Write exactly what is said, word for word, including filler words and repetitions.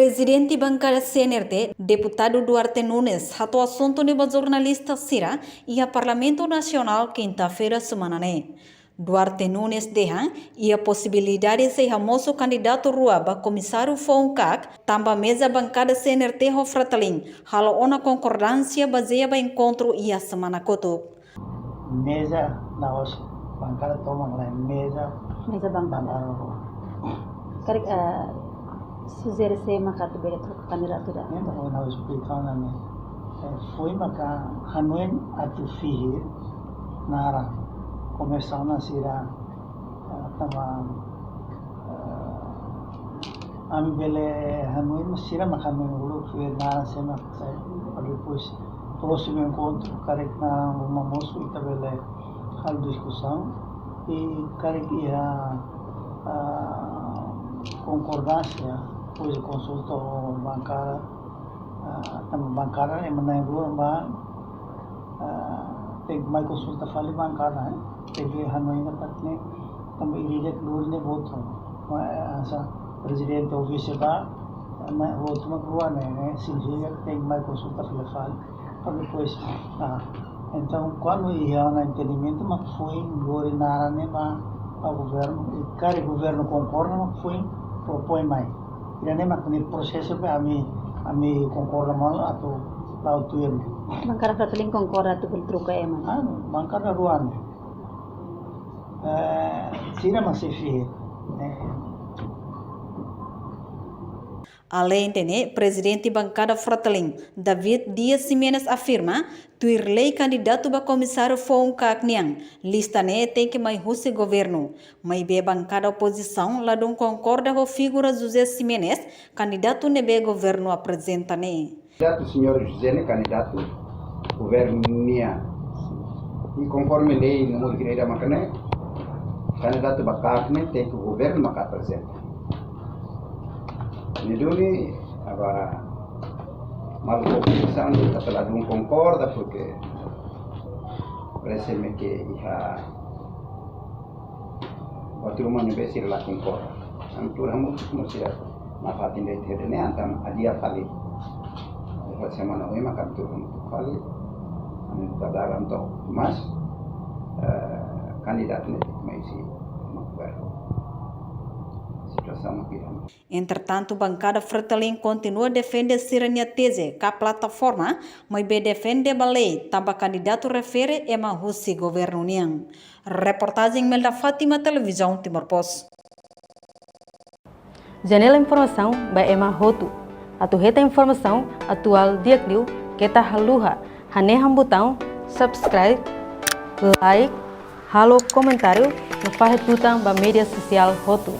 Prezidente Bankada C N R T, Deputadu Duarte Nunes, hato'o asuntu ne'e ba jornalista sira iha Parlamentu Nasionál, kinta-feira semana ne'e. Duarte Nunes dehan iha posibilidade sei hamosu kandidatu rua ba komisáriu foun-kaak, tanba meza bankada C N R T ho Fretilin halo ona konkordánsia bazeia ba enkontru iha semana kotuk. Meza, na os bankada toman la meza. Meza bankada. Bankada rua. Karik, eh, sujere sé maka atu bele troka kandidatu ida? Ya, na os esplika ona ne'e. Eh, foin maka hanoin atu fihir naran komisáriu sira, eh, tanba, eh, ami bele hanoin, sira maka hanoin uluk fihir naran sé mak sai, para depois prósimu enkontru, karik naran ruma mosu, ita bele halo diskusaun, i karik iha, ah, konkordánsia, depois konsulta ho bankada, ah, tanba bankada ne'e ema na'in-rua ba, ah, tenke mai konsulta fali bankada, eh. Tenke hanoin ida parte ne'e, tanba ida-idak lori ne'e votu. Mas, ah, sa, prezidente ho vise ba, ne'e votu mak rua ne'e, ne'e signifika tenke mai konsulta fila fali. Para depois, ah, entaun, kuandu iha ona entendimentu, mak foin lori naran ne'e ba, ba governu, i karik governu konkorda, mak foin propoin mai. Ida-ne'e mak ne'e prosesu be ami, ami konkorda malu atu la'o tuir. Bankada Fretilin konkorda atu bele troka ema? Ah, bankada rua ne'e. Eh, sira mak sei fihir. Eh. Aleinde ne'e, Prezidente Bankada Fretilin, David Dias Ximenes afirma, tuir lei kandidatu ba komisáriu foun-kaak nian, lista ne'e tenke mai husi governu. Maibé bankada opozisaun ladún konkorda ho figura José Ximenes, kandidatu ne'ebé governu aprezenta ne'e. Kandidatu señór José ne'e kandidatu governu nian. I konforme lei númeru três da makane, kandidatu ba kaak ne'e tenke governu maka aprezenta. Ne'e duni, agora, malu oposisaun, ita ladún konkorda, porque parese-me ke iha buat ruma ne'ebé sira la konkorda. Ami tuur hamutuk, no sira nafatin de'it hatene, entaun adia fali. Iha semana oin mak ami tuur hamutuk fali. Ami atu dalan to'o, mas, eh, kandidatu ne'e mai husi governu. Situasaun mak ida-ne'e. Entretantu, bankada Fretilin kontinua defende sira-nia teze ka plataforma, maibé defende ba lei, tanba kandidatu refere ema husi governu nian. Reportajen Melda Fátima, Televizaun Timor Post. Janela informasaun ba ema hotu. Atu hetan informasaun atuál di'ak liu, keta haluha hanehan butaun subscribe, like, halo komentáriu, no fahe tutan ba média sosiál hotu.